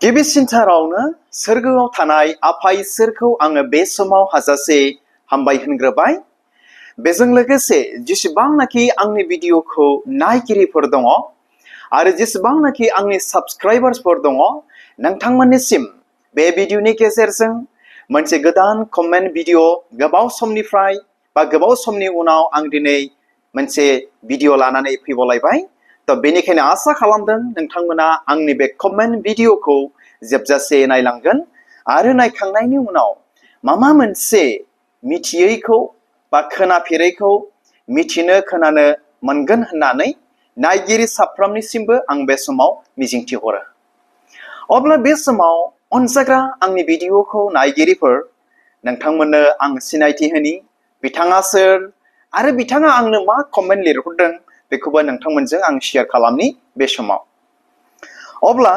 गिबिसिनथारावनो सोरगोआव थानाय आफा इसोरखौ आङो बे समाव हाजासे हामबाय होनग्रोबाय। बेजों लोगोसे जेसेबांनाखि आंनि भिडिअखौ नायगिरिफोर दङ आरो जेसेबांनाखि आंनि साबस्क्राइबार्सफोर दङ, नोंथांमोननिसिम बे भिडिअनि गेजेरजों मोनसे गोदान कमेन्ट भिडिअ गोबाव समनिफ्राय बा गोबाव समनि उनाव आं दिनै मोनसे भिडिअ लानानै फैबावलायबाय। बेनिखायनो आसा खालामदों नोंथांमोना आंनि बे कमेन्ट भिडिअखौ जोबजासे नायलांगोन आरो नायखांनायनि उनाव माबा मोनसे मिथियैखौ बा खोनाफेरैखौ मिथिनो खोनानो मोनगोन होननानै नायगिरि साफ्रोमनिसिमबो आं बे समाव मिजिंथिहरो। अब्ला बे समाव अनजाग्रा आंनि भिडिअखौ नायगिरिफोर, नोंथांमोननो आं सिनायथि होनि बिथाङा सोर आरो बिथाङा आंनो मा कमेन्ट लिरहरदों बेखौबो नोंथांमोनजों आं शेयार खालामनि बे समाव। अब्ला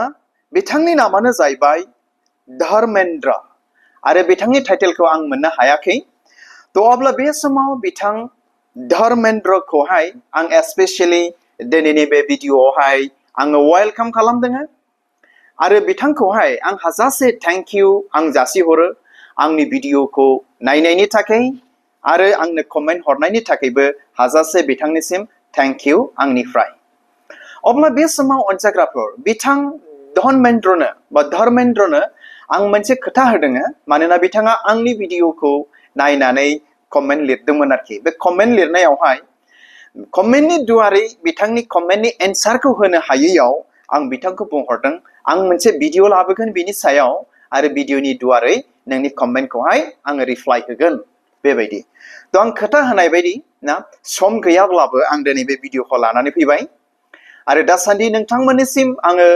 बिथांनि नामानो जाहैबाय धर्मेन्द्र आरो बिथांनि टाइटेलखौ आं मोननो हायाखै। अब्ला बे समाव बिथां धर्मेन्द्रखौहाय आं स्पेशली दिनैनि बे भिडिअआवहाय आङो वेलकाम खालामदों आरो बिथांखौहाय आं हाजासे थेंक इउ आं जासिहरो आंनि भिडिअखौ नायनायनि थाखाय आरो आंनो कमेन्ट हरनायनि थाखायबो हाजासे बिथांनिसिम थेंक इउ आंनिफ्राय। अब्ला बे समाव अनजाग्राफोर, बिथां धर्मेन्द्रनो आं मोनसे खोथा होदों, मानोना बिथाङा आंनि भिडिअखौ नायनानै कमेन्ट लिरदोंमोन आरोखि। बे कमेन्ट लिरनायावहाय कमेन्टनि दुवारै बिथांनि कमेन्टनि एन्सारखौ होनो हायैयाव आं बिथांखौ बुंहरदों आं मोनसे भिडिअ लाबोगोन बिनि सायाव आरो भिडिअनि दुवारै नोंनि कमेन्टखौहाय आङो रिप्लाइ होगोन बेबायदि। आं खोथा होनाय बायदि ना, सम गैयाब्लाबो आं दिनै बे भिडिअखौ लानानै फैबाय आरो दासान्दि नोंथांमोननिसिम आङो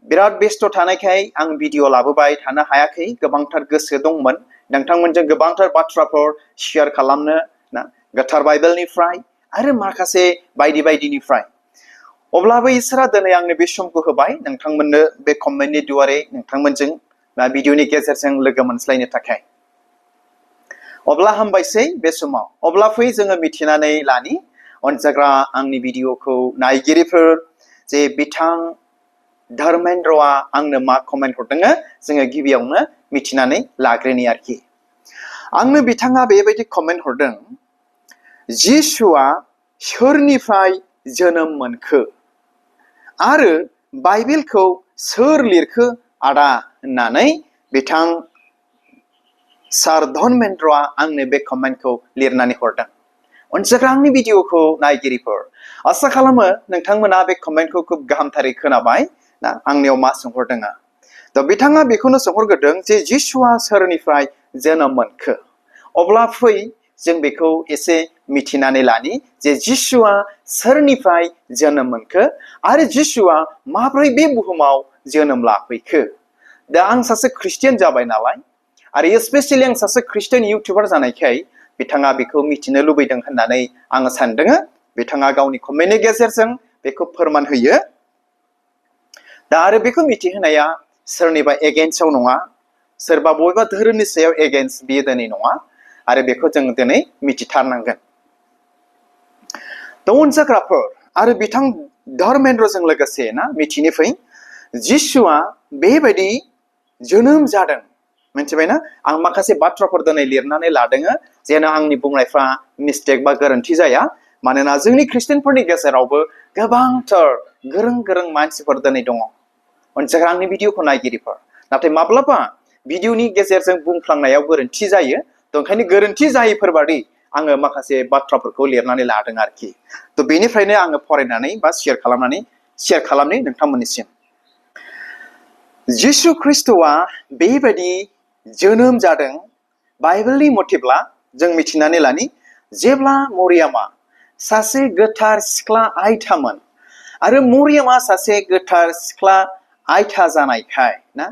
बिराद बेस्थ' थानायखाय आं भिडिअ लाबोबाय थानो हायाखै। गोबांथार गोसो दंमोन नोंथांमोनजों गोबांथार बाथ्राफोर शेयार खालामनो ना, गोथार बाइबेलनिफ्राय आरो माखासे बायदि बायदिनिफ्राय। अब्लाबो इसोरा दिनै आंनो बे समखौ होबाय नोंथांमोननो बे कमेन्टनि दुवारै नोंथांमोनजों भिडिअनि गेजेरजों लोगो मोनज्लायनो थाखाय। अब्ला हामबायसै बे समाव। अब्ला फै जोङो मिथिनानै लानि अनजाग्रा आंनि भिडिअखौ नायगिरिफोर जे बिथां धर्मेन्द्रआ आंनो मा कमेन्ट हरदों जोङो गिबियावनो मिथिनानै लाग्रोनि आरोखि। आंनो बिथाङा बेबायदि कमेन्ट हरदों, जिसुआ सोरनिफ्राय जोनोम मोनखो आरो बाइबेलखौ सोर लिरखो आदा होननानै बिथां सार धर्मेन्द्रआ आंनो बे कमेन्टखौ लिरनानै हरदों। अनजाग्रा आंनि भिडिअखौ नायगिरिफोर, आसा खालामो नोंथांमोना बे कमेन्टखौ खुब गाहामथारै खोनाबाय ना, आंनियाव मा सोंहरदों। बिथाङा बेखौनो सोंहरग्रोदों जे जिसुआ सोरनिफ्राय जोनोम मोनखो। अब्ला फै जों बेखौ एसे मिथिनानै लानि जे जिसुआ सोरनिफ्राय जोनोम मोनखो आरो जिसुआ माब्रै बे बुहुमाव जोनोम लाफैखो। आं सासे ख्रिस्टियान जाबाय नालाय आरो स्पेशली आं सासे ख्रिस्टियान इउटुबार जानायखाय बिथाङा बेखौ मिथिनो लुबैदों होननानै आङो सानदों। बिथाङा गावनि कमेन्टनि गेजेरजों बेखौ फोरमान होयो। आरो बेखौ मिथिहोनाया सोरनिबा एगेन्स्टआव नङा, सोरबा बबेबा धोरोमनि सायाव एगेन्स्ट बियो दिनै नङा आरो बेखौ जों दिनै मिथिथारनांगोन। अनजाग्राफोर आरो बिथां धर्मेन्द्रजों लोगोसे ना मिथिनो फै, जिसुआ बेबायदि जोनोम जादों मिथिबायना। आं माखासे बाथ्राफोर दिनै लिरनानै लादों जेन' आंनि बुंनायफ्रा मिस्टेक बा गोरोन्थि जाया, मानोना जोंनि ख्रिस्टियानफोरनि गेजेरावबो गोबांथार गोरों गोरों मानसिफोर दिनै दङ अनजाग्रा आंनि भिडिअखौ नायगिरिफोर। नाथाय माब्लाबा भिडिअनि गेजेरजों बुंफ्लांनायाव गोरोन्थि जायो, ओंखायनो गोरोन्थि जायैफोरबादि आङो माखासे बाथ्राफोरखौ लिरनानै लादों आरोखि। बेनिफ्रायनो आङो फरायनानै बा शेयार खालामनि नोंथांमोननिसिम। जिसु ख्रिस्ट'आ बेबायदि जोनोम जादों बाइबेलनि मथेब्ला जों मिथिनानै लानि, जेब्ला मरियामा सासे गोथार सिख्ला आयथामोन आरो मरियामा सासे गोथार सिख्ला आयथा जानायखाय ना,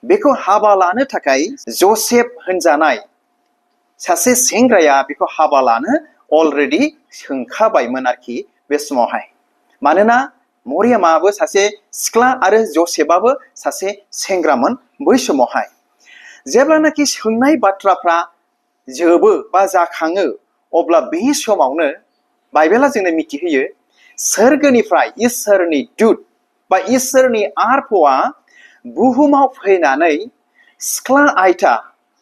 बेखौ हाबा लानो थाखाय जसेफ होनजानाय सासे सेंग्राया बेखौ हाबा लानो अलरेडि सोंखाबायमोन आरोखि बे समावहाय। मानोना मरियामाबो सासे सिख्ला आरो जसेफआबो सासे सेंग्रामोन बै समावहाय। जेब्लानाखि सोंनाय बाथ्राफ्रा जोबो बा जाखाङो, अब्ला बे समावनो बाइबेला जोंनो मिथिहोयो सोरगोनिफ्राय इसोरनि दूत बा इसोरनि आरफवा बुहुमाव फैनानै सिख्ला आयथा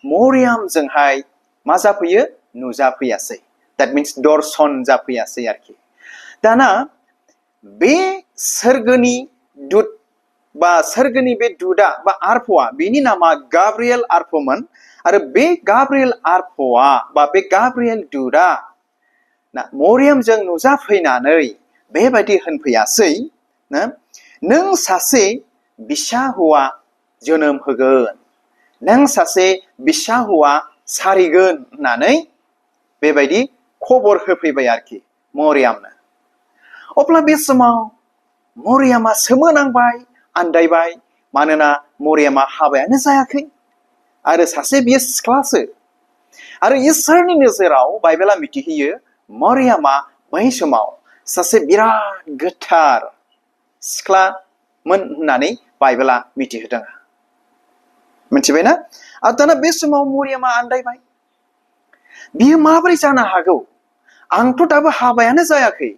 मरियामजोंहाय मा जाफैयो नुजाफैयासै that means दर्शन जाफैयासै आरोखि दाना बे सोरगोनि दुत बा सोरगोनि बे दुतआ बा आरफआ बेनि नामा गाब्रिएल आरफमोन आरो बे गाब्रिएल आरफआ बा बे गाब्रिएल दुतआ ना मरियामजों नुजाफैनानै बेबायदि होनफैयासै ना नों सासे बिसा हौवा जोनोम होगोन नों सासे बिसा हौवा सारिगोन होननानै बेबायदि खबर होफैबाय आरोखि मरियामनो अब्ला बे समाव मरियामा सोमोनांबाय आन्दायबाय मानोना मरियामा हाबायानो जायाखै आरो सासे बियो सिख्लासो आरो इसोरनि नोजोराव बाइबेला मिथिहोयो मरियामा बै समाव सासे बिराद गोथार सिख्लामोन होननानै बाइबेला मिथिहोदों मिथिबायना आरो दाना बे समाव मरियामा आन्दायबाय बियो माबोरै जानो हागौ आंथ' दाबो हाबायानो जायाखै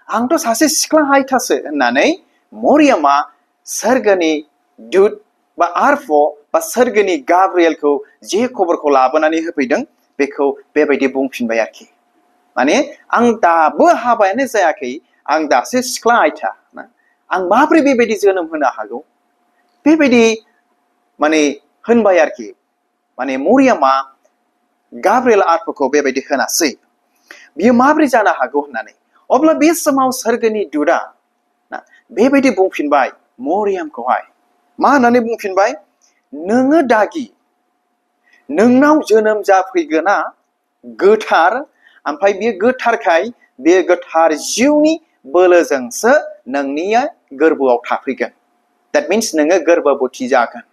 आंथ' सासे सिख्ला आयथासो होननानै मरियामा सोरगोनि दुत बा आरफ बा सोरगोनि गाब्रिएलखौ जे खबरखौ लाबोनानै होफैदों बेखौ बेबायदि बुंफिनबाय आरोखि माने आं दाबो हाबायानो जायाखै आं दासो सिख्ला आयथा आं माबोरै बेबायदि जोनोम होनो हागौ बेबायदि माने होनबाय आरोखि माने मरियामा गाब्रिएल आरफखौ बेबायदि होनासै बियो माबोरै जानो हागौ होननानै अब्ला बे समाव सोरगोनि दुतआ बेबायदि बुंफिनबाय मरियामखौहाय मा होननानै बुंफिनबाय नोङो दागि नोंनाव जोनोम जाफैगोना गोथार ओमफ्राय बियो गोथारखाय बे गोथार जिउनि बोलोजोंसो नोंनि गोरबोआव थाफैगोन that means नोङो गोरबोबती जागोन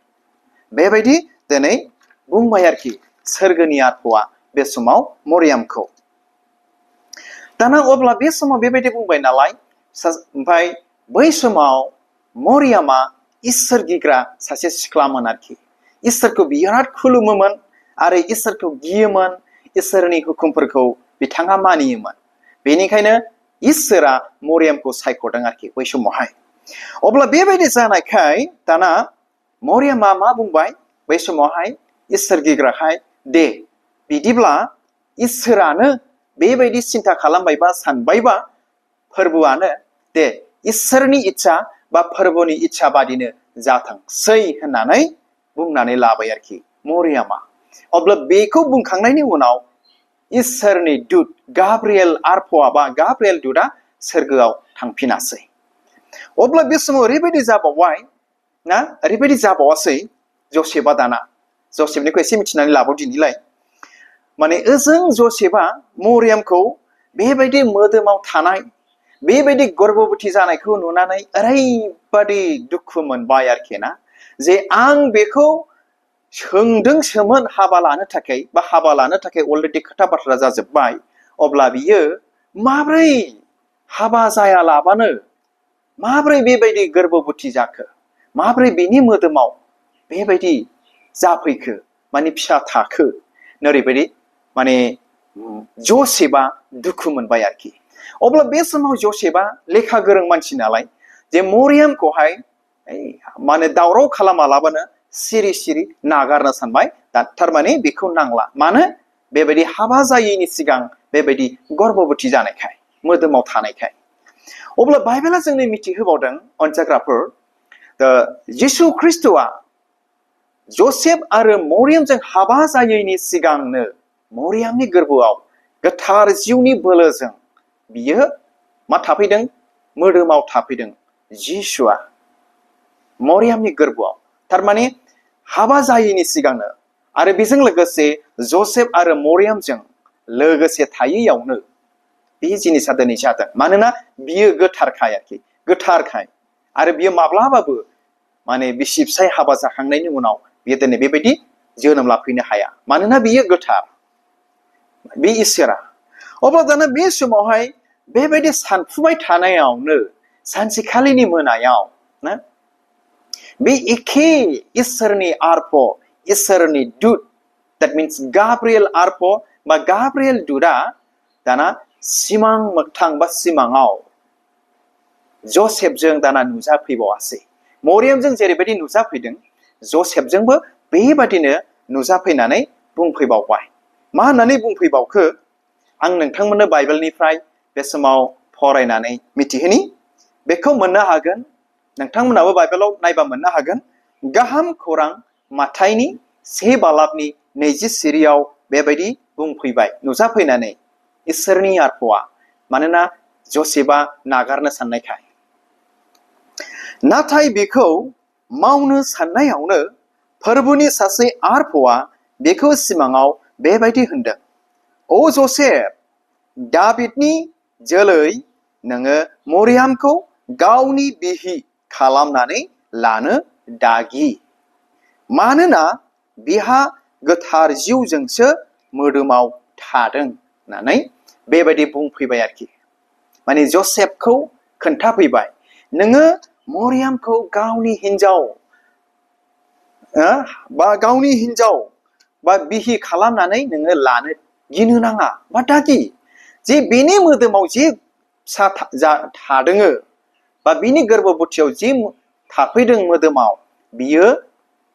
बेबायदि दिनै बुंबाय आरोखि सोरगोनि आरफआ बे समाव मरियामखौ दाना अब्ला बे समाव बेबायदि बुंबाय नालाय ओमफ्राय बै समाव मरियामा इसोर गिग्रा सासे सिख्लामोन आरोखि इसोरखौ बिराद खुलुमोमोन आरो इसोरखौ गियोमोन इसोरनि हुकुमफोरखौ बिथाङा मानियोमोन बेनिखायनो इसोरा मरियामखौ सायख'दों आरोखि बै समावहाय अब्ला बेबायदि जानायखाय दाना मरियामा मा बुंबाय बै समावहाय इसोर गिग्राखाय दे बिदिब्ला इसोरानो बेबायदि सिन्था खालामबायबा सानबायबा फोरबोआनो दे इसोरनि इच्छा बा फोरबोनि इच्छा बादिनो जाथोंसै होननानै बुंनानै लाबाय आरोखि मरियामा अब्ला बेखौ बुंखांनायनि उनाव इसोरनि दुत गाब्रिएल आरफआ बा गाब्रिएल दुतआ सोरगोआव थांफिनासै अब्ला बे समाव ओरैबायदि जाबावबाय ना ओरैबायदि जाबावासै जसेफआ दाना जसेफनिखौ एसे मिथिनानै लाबाव दिनैलाय माने ओजों जसेफआ मरियामखौ बेबायदि मोदोमाव थानाय बेबायदि गर्भवती जानायखौ नुनानै ओरैबायदि दुखु मोनबाय आरोखि ना जे आं बेखौ सोंदोंसोमोन हाबा लानो थाखाय बा हाबा लानो थाखाय अलरेडि खोथा बाथ्रा जाजोब्बाय अब्ला बियो माब्रै हाबा जायालाबानो माब्रै बेबायदि गर्भवती जाखो माब्रै बेनि मोदोमाव बेबायदि जाफैखो माने फिसा थाखो नोरैबायदि माने जसेफआ दुखु मोनबाय आरोखि अब्ला बे समाव जसेफआ लेखा गोरों मानसि नालाय जे मरियामखौहाय माने दावराव खालामालाबानो सिरि सिरि नागारनो सानबाय दा थारमाने बेखौ नांला मानो बेबायदि हाबा जायैनि सिगां बेबायदि गर्भवती जानायखाय मोदोमाव थानायखाय अब्ला बाइबेला जोंनो मिथिहोबावदों अनजाग्राफोर जिसु ख्रिस्ट'आ जसेफ आरो मरियामजों हाबा जायैनि सिगांनो मरियामनि गोरबोआव गोथार जिउनि बोलोजों बियो मा थाफैदों मोदोमाव थाफैदों जिसुआ मरियामनि गोरबोआव थारमाने हाबा जायैनि सिगांनो आरो बेजों लोगोसे जसेफ आरो मरियामजों लोगोसे थायैयावनो बे जिनिसा दिनै जादों मानोना बियो गोथारखाय आरोखि गोथारखाय आरो बियो माब्लाबाबो माने बिसि फिसाय हाबा जाखांनायनि उनाव बियो दिनै बेबायदि जोनोम लाफैनो हाया मानोना बियो गोथार बे इसोरा अब्ला दाना बे समावहाय बेबायदि सानफुबाय थानायावनो सानसेखालिनि मोनायाव ना बे एखे इसोरनि आरफ इसोरनि दुत that means गाब्रिएल आरफ बा गाब्रिएल दुतआ दाना सिमां मोगथां बा सिमाङाव जसेफजों दाना नुजाफैबावासै मरियमजों जेरैबायदि नुजाफैदों जसेफजोंबो बेबादिनो नुजाफैनानै बुंफैबावबाय मा होननानै बुंफैबावखो आं नोंथांमोननो बाइबेलनिफ्राय बे समाव फरायनानै मिथिहोनि बेखौ मोननो हागोन नोंथांमोनाबो बाइबेलाव नायबा मोननो हागोन गाहाम खौरां माथाइनि 1 बालाबनि 20 सिरियाव बेबायदि बुंफैबाय नुजाफैनानै इसोरनि आत्माया मानोना जसेफआ नागारनो साननायखाय नाथाय बेखौ मावनो साननायावनो फोरबोनि सासे आत्माया बेखौ सिमाङाव बेबायदि होनदों ओ जसेफ दाबिदनि जोलै नोङो मरियामखौ गावनि बिहि खालामनानै लानो दागि मानोना बिहा गोथार जिउजोंसो मोदोमाव थादों होननानै बेबायदि बुंफैबाय आरोखि माने जसेफखौ खोन्थाफैबाय नोङो मरियामखौ गावनि हिन्जाव बा गावनि हिन्जाव बा बिहि खालामनानै नोङो लानो गिनो नाङा बा दागि जे बेनि मोदोमाव जे फिसा थादोङो बा बिनि गोर्बोबथियाव जे थाफैदों मोदोमाव बियो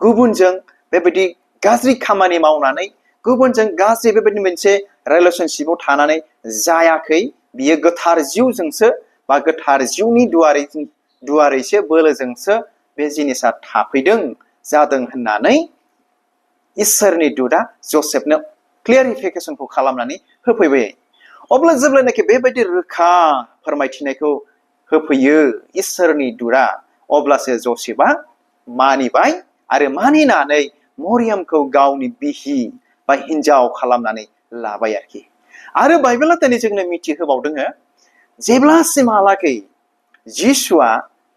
गुबुनजों बेबायदि गाज्रि खामानि मावनानै गुबुनजों गाज्रि बेबायदि मोनसे रिलेशनशिपआव थानानै जायाखै बियो गोथार जिउजोंसो बा गोथार जिउनि दुआरैसो बोलोजोंसो बे जिनिसा थाफैदों जादों होननानै इसोरनि दूतआ जसेफनो क्लियारिफिकेशनखौ खालामनानै होफैबाय अब्ला जेब्लानाखि बेबायदि रोखा फोरमायथिनायखौ होफैयो इसोरनि दूतआ अब्लासो जसेफआ मानिबाय आरो मानिनानै मरियामखौ गावनि बिहि बा हिन्जाव खालामनानै लाबाय आरोखि आरो बाइबेला दिनै जोंनो मिथिहोबावदों जेब्लासिमहालागै जिसुआ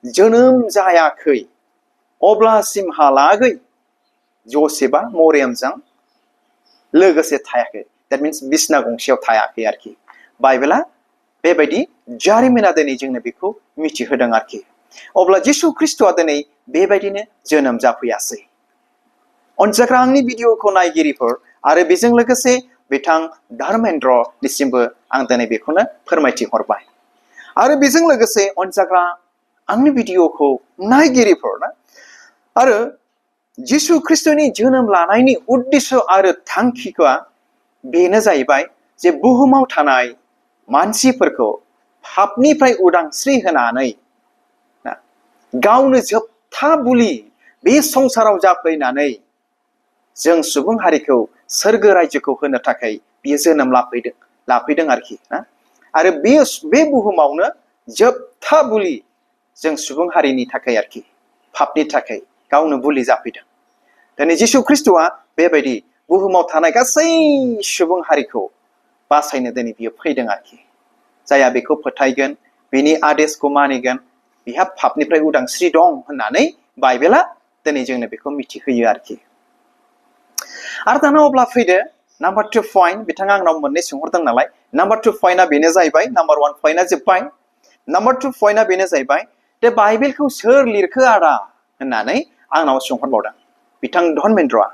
जोनोम जायाखै अब्लासिमहालागै जसेफआ मरियामजों लोगोसे थायाखै दैट मिन्स बिसना गंसेयाव थायाखै आरोखि बाइबेला बेबायदि जारिमिना दिनै जोंनो बेखौ मिथिहोदों आरोखि अब्ला जिसु ख्रिस्ट'आ दिनै बेबायदिनो जोनोम जाफैयासै अनजाग्रा आंनि भिडिअखौ नायगिरिफोर आरो बेजों लोगोसे बिथां धर्मेन्द्रनिसिमबो आं दिनै बेखौनो फोरमायथि हरबाय आरो बेजों लोगोसे अनजाग्रा आंनि भिडिअखौ नायगिरिफोर आरो जिसु ख्रिस्ट'नि जोनोम लानायनि उद्देश्य आरो थांखिआ बेनो जाहैबाय जे बुहुमाव थानाय मानसिफोरखौ पापनिफ्राय उदांस्रि होनानै गावनो जोबथा बुलि बे संसाराव जाफैनानै जों सुबुं हारिखौ सोरगो रायजोखौ होनो थाखाय बियो जोनोम लाफैदों आरोखि आरो बे बुहुमावनो जोबथा बुलि जों सुबुं हारिनि थाखाय आरोखि पापनि थाखाय गावनो बुलि जाफैदों दिनै जिसु ख्रिस्ट'आ बेबायदि बुहुमाव थानाय गासै सुबुं हारिखौ बासायनो दिनै बियो फैदों आरोखि जायहा बेखौ फोथायगोन बिनि आदेशखौ मानिगोन बिहा पापनिफ्राय उदांस्रि दं होननानै बाइबेला दिनै जोंनो बेखौ मिथिहोयो आरोखि आरो दाना अब्ला फैदो नाम्बार 2 पइन्ट बिथाङा आंनाव मोननै सोंहरदों नालाय नाम्बार 2 पइन्टआ बेनो जाहैबाय नाम्बार 1 पइन्टआ जोब्बाय नाम्बार 2 पइन्टआ बेनो जाहैबाय दे बाइबेलखौ सोर लिरखो आदा होननानै आंनाव सोंहरबावदों बिथां धर्मेन्द्रआ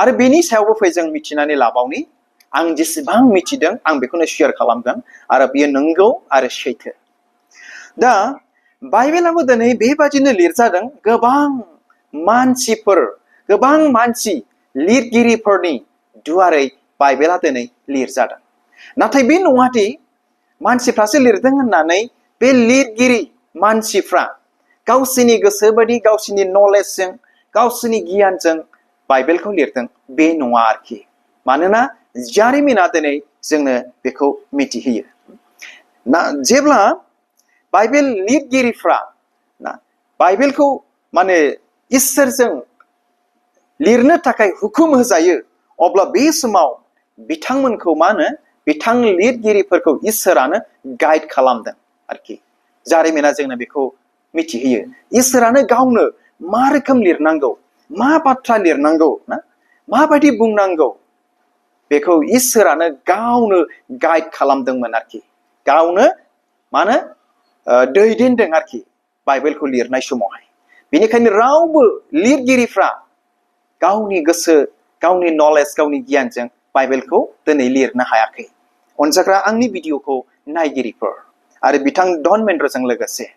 आरो बेनि सायावबो फै जों मिथिनानै लाबावनि आं जेसेबां मिथिदों आं बेखौनो शेयार खालामगोन आरो बेयो नंगौ आरो सैथो दा बाइबेलाबो दिनै बेबादिनो लिरजादों गोबां मानसि लिरगिरिफोरनि दुआरै बाइबेला दिनै लिरजादों नाथाय बे नङादि मानसिफ्रासो लिरदों होननानै बे लिरगिरि मानसिफ्रा गावसिनि गोसो बायदि गावसिनि नलेजजों गावसिनि गियानजों बाइबेलखौ लिरदों बे नङा आरोखि मानोना जारिमिना दिनै जोंनो बेखौ मिथिहोयो जेब्ला बाइबेल लिरगिरिफ्रा बाइबेलखौ माने इसोरजों लिरनो थाखाय हुकुम होजायो अब्ला बे समाव बिथांमोनखौ बिथां लिरगिरिफोरखौ इसोरानो गाइड खालामदों आरोखि जारिमिना जोंनो बेखौ मिथिहोयो इसोरानो गावनो मा रोखोम लिरनांगौ मा बाथ्रा लिरनांगौ माबायदि बुंनांगौ बेखौ इसोरानो गावनो गाइड खालामदोंमोन आरोखि गावनो दैदेनदों आरोखि बाइबेलखौ लिरनाय समावहाय बेनिखायनो रावबो लिरगिरिफ्रा गावनि गोसो गावनि नलेज गावनि गियानजों बाइबेलखौ दिनै लिरनो हायाखै अनजाग्रा आंनि भिडिअखौ नायगिरिफोर आरो बिथां धर्मेन्द्रजों लोगोसे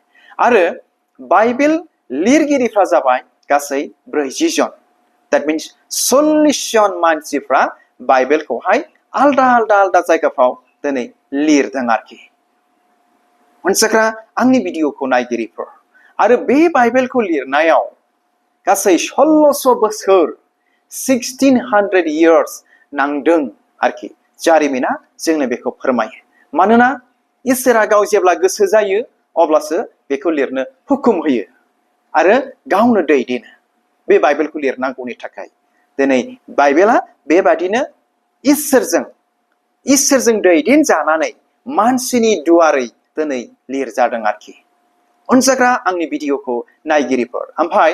आरो बाइबेल लिरगिरिफ्रा जाबाय गासै 40 जन that means 40 जन मानसिफ्रा बाइबेलखौहाय आलदा आलदा आलदा जायगाफ्राव दिनै लिरदों आरोखि मोनसेग्रा आंनि भिडिअखौ नायगिरिफोर आरो बे बाइबेलखौ लिरनायाव गासै 1600 बोसोर 1600 years नांदों आरोखि जारिमिना जोंनो बेखौ फोरमायो मानोना इसोरा गाव जेब्ला गोसो जायो अब्लासो बेखौ लिरनो हुकुम होयो आरो गावनो दैदेनो बे बाइबेलखौ लिरनांगौनि थाखाय दिनै बाइबेला बेबादिनो इसोरजों दैदेन जानानै मानसिनि दुआरै दिनै लिरजादों आरोखि अनजाग्रा आंनि भिडिअखौ नायगिरिफोर ओमफ्राय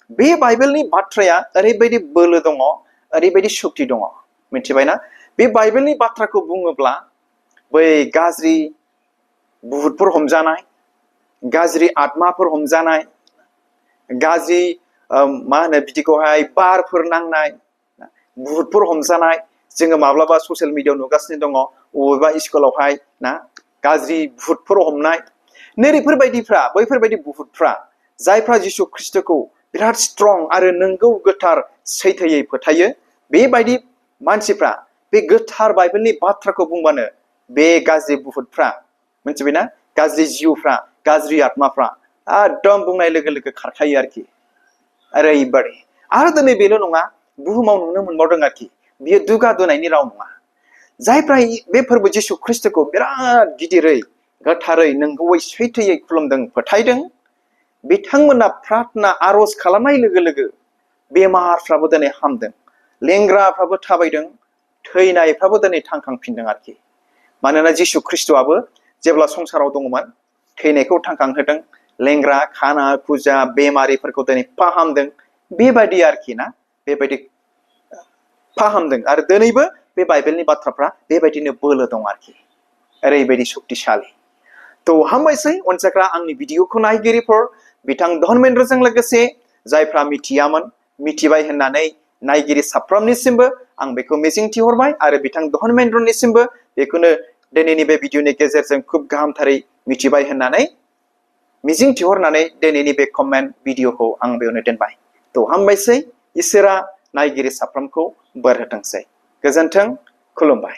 बे बाइबेलनि बाथ्राया ओरैबायदि बोलो दङ ओरैबायदि शक्ति दङ मिथिबायना बे बाइबेलनि बाथ्राखौ बुङोब्ला बै गाज्रि भुतफोर हमजानाय गाज्रि आत्माफोर हमजानाय गाज्रि मा होनो बिदिखौहाय बारफोर नांनाय भुतफोर हमजानाय जोङो माब्लाबा ससियेल मिडियायाव नुगासिनो दङ बबेबा स्कुलावहाय ना गाज्रि भुतफोर हमनाय नैफोरबायदिफ्रा बैफोरबायदि भुतफ्रा जायफ्रा जिसु ख्रिस्टखौ बिराद स्ट्रं आरो नंगौ गोथार सैथोयै फोथायो बेबायदि मानसिफ्रा बे गोथार बाइबेलनि बाथ्राखौ बुंबानो बे गाज्रि भुतफ्रा मिथिबायना गाज्रि जिउफ्रा गाज्रि आत्माफ्रा एकदम बुंनाय लोगो लोगो खारखायो आरोखि ओरैबायदि आरो दिनै बेल' नङा बुहुमाव नुनो मोनबावदों आरोखि बियो दुगा दुनायनि राव नङा जायफ्रा बे फोरबो जिसु ख्रिस्टखौ बिराद गिदिरै गोथारै नंगौयै सैथोयै खुलुमदों फोथायदों बिथांमोना प्रार्थना आरज खालामनाय लोगो लोगो बेमारफ्राबो दिनै हामदों लेंग्राफ्राबो थाबायदों थैनायफ्राबो दिनै थांखांफिनदों आरोखि मानोना जिसु ख्रिस्टआबो जेब्ला संसाराव दङमोन थैनायखौ थांखांहोदों लेंग्रा खाना खुजा बेमारिफोरखौ दिनै फाहामदों बेबायदि आरोखि ना बेबायदि फाहामदों आरो दिनैबो बे बाइबेलनि बाथ्राफ्रा बेबायदिनो बोलो दं आरोखि ओरैबायदि शक्तिशाली तो हामबायसै अनसाग्रा आंनि भिडिअखौ नायगिरिफोर बिथां धर्मेन्द्रजों लोगोसे जायफ्रा मिथियामोन मिथिबाय होननानै नायगिरि साफ्रोमनिसिमबो आं बेखौ मिजिंथिहरबाय आरो बिथां धर्मेन्द्रनिसिमबो बेखौनो दिनैनि बे भिडिअनि गेजेरजों खुब गाहामथारै मिथिबाय होननानै मिजिंथिहरनानै दिनैनि बे कमेन्ट भिडिअखौ आं बेयावनो दोनबाय तो हामबायसै इसोरा नायगिरि साफ्रोमखौ बोर होथोंसै गोजोन्थों खुलुमबाय।